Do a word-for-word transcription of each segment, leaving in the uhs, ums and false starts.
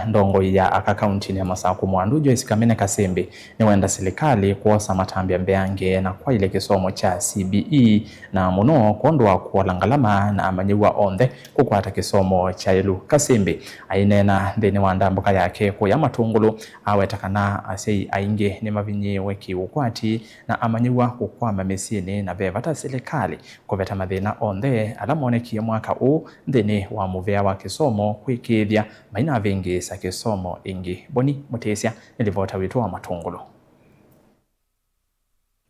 Ndongoi ya aka kauntinĩ ya Masakũ Mwandu, Joyce Kamene Kasembi, nĩwenda silikalĩ kwosa matambya mbeange na kwaĩlya kĩsomo kya C B E, na mũno kwondũ wa kũola ngalama na amanyĩw'a onthe kũkwata kĩsomo kyaĩlu. Kasembi aineena nthĩnĩ wa ndambũka yake kũya Matũngũlũ, aweta kana asyai aingĩ nĩmavinyĩĩwe kĩ-ũkwati na amanyĩw'a kũkwama mĩsyĩnĩ, na ve vata silikalĩ kũveta mathĩna onthe ala monekie mwaka ũũ nthĩnĩ wa mũvĩa wa kĩsomo kwĩkĩĩthya mainavĩngĩĩsa kĩsomo ĩngĩ. Boni Mũtĩsya nĩ livota witũ wa Matũngũlũ.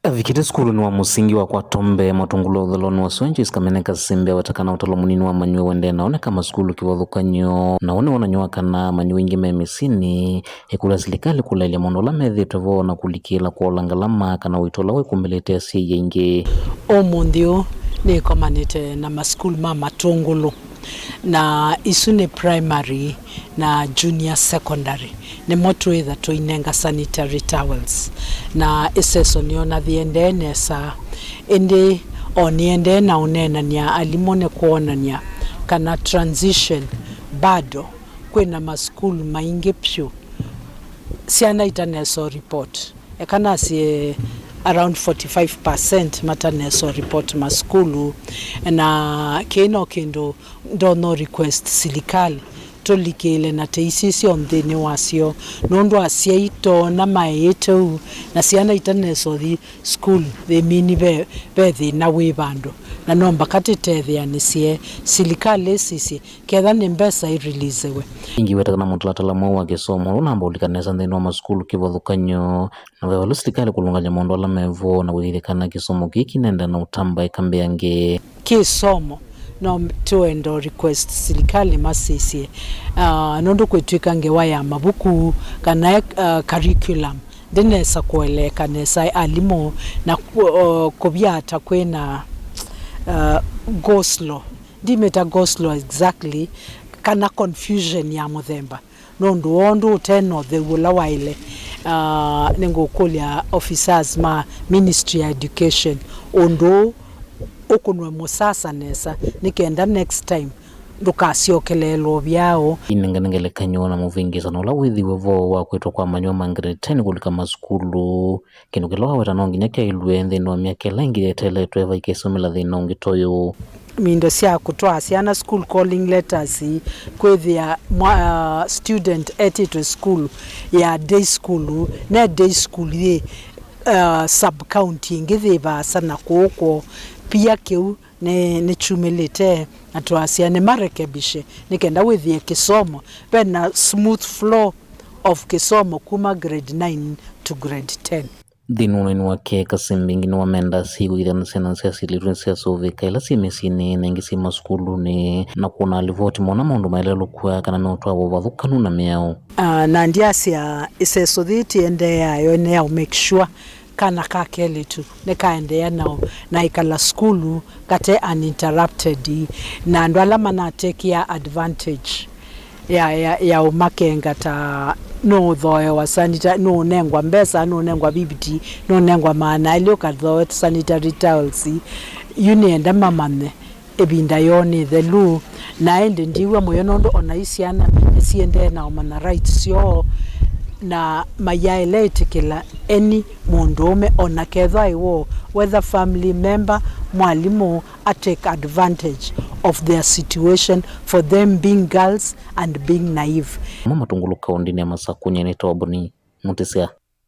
Avikĩte sukulunĩ wa mũsingi wa Kwatombe, Matũngũlũ, ũthelonĩ wa Joyce Kamene Kasembi aweta kana ũtalo mũnini wa amanyĩw'a ũendee na oneka masukulu kĩvathũkany'o, na ũũ nĩ wonany'o wa kana amanyĩw'a aingĩ me mĩsyĩnĩ, ĩkũlya silikalĩ kũlaĩlya maũndũ ala methĩĩtwe vo na kũlikĩĩla kũola ngalama kana ũito ũla wĩkumbĩlĩte asyai aingĩ. Ũmũnthĩ ũũ nĩkomanĩte na masukulu ma Matũngũlũ, na isu nĩ primary na junior secondary, nĩmo twĩtha tũinenga sanitary towels, na ĩseso nĩona yĩendee nesa, ĩndĩ o nĩendee na ũneenany'a alimũ nĩ kwonany'a kana transition bado kwĩna masukulu maingĩ vyũ syana itanesa report. Eka nasye around forty-five percent matanesa report masukulu, na kĩĩ no kĩndũ ndonya request silikalĩ tũlikĩĩle na tĩisisye o nthĩnĩ wasyo, nũndũ asyai toona maĩĩte ũu na syana itanesa ũthi sukulu, they mean ve, ve thĩna wĩ vandũ, na no mbaka tĩtetheanĩsye silikalĩ ĩsisye ketha nĩ mbesa irilisewe. Ĩngĩ weta kana mũtalatala mweũ wa kĩsomo ũla ũnamba ũlika nesa nthĩnĩ wa masukulu kĩvathũkany'o, na ve valũ silikalĩ kũlũngalya maũndũ ala me vo na kũĩkĩĩthya kana kĩsomo kĩĩ kĩnenda na ũtambaĩka mbeange. Kĩsomo no tũenda request silikalĩ masisye, ah, nũndũ kwĩtw'ĩka ngewa ya mavuku kana, ah, curriculum ndĩnesa kũeleeka nesa alimũ, na kũ-, o, kũvyata kwĩna, ah, go slow. Ndimĩta go slow exactly, kana confusion ya mũthemba, nũndũ wa ũndũ ũte na ũtheu ũla waĩle. Ah, nĩngũkũlya officers ma Ministry ya Education ũndũ ũũ ũkũnwe mũsasa nesa, nĩ kenda next time ndũkasyokeleelwe ũvyaũ. Inengane ngelekany'o na mũvĩngĩĩsano ũla wĩthĩiwe vo wa kwĩtwa kwa amanyĩw'a ma grade ten kũlika masukulu, kĩndũ kĩla waweta no nginya kyaĩlw'e nthĩnĩ wa myaka ĩla ĩngĩ yeteeletwe vaikesũmĩla thĩna ũngĩ ta ũyũ. Indo sya kũtwaa syana school calling letters, kwĩthĩa mwa-, student etĩtwe school ya day school, ne day school yĩ, uh, sub county ĩngĩ yĩ vaasa na kũũ kwoo. Pia kĩu nĩ, nĩkyumĩlĩte, na twasya nĩmarekebishe nĩ kenda wĩthĩe kĩsomo ve na smooth flow of kĩsomo kuma grade nine to grade ten. Nthĩnĩ wa ũneeni wake, Kasembi ĩngĩ nĩwamenda asyai kũĩthĩwa na syana syasya ilĩtwe nĩsyasũvĩĩka ĩla syĩ mĩsyĩnĩ na ĩngĩ syĩ masukulunĩ, na kwona livoti mona maũndũ maelelũkw'a kana meũtwawa ũvathũkanu na mĩao. Ah, na ndyasya ĩseso yĩĩ tĩendeeaa yo nĩ ya make sure kana ka kelĩtu nĩkaendeea na, na ĩkala sukulu kate uninterrupted, na andũ ala manatekea advantage ya, ya, ya ũmakenga ta nũũthoewa sanita-, nũũnengwa mbesa, nũũnengwa fifty, nũũnengwa maana elĩ ũkathooe sanitary towels. Yu nĩenda mamanye ĩvinda yoo nĩ ĩthelu, na ĩndĩ ndiw'a mũyo nũndũ ona i syana nĩsiendee na ũmanya rights syoo, na mayaĩle ĩtĩkĩla any mũndũũme, ona kethwa ĩ woo, whether family member, mwalimũ, a take advantage of their situation for them being girls and being naive. Kuma Matũngũlũ kaũndĩnĩ ya Masakũ, nyie nĩtawa Boni Mũtĩsya.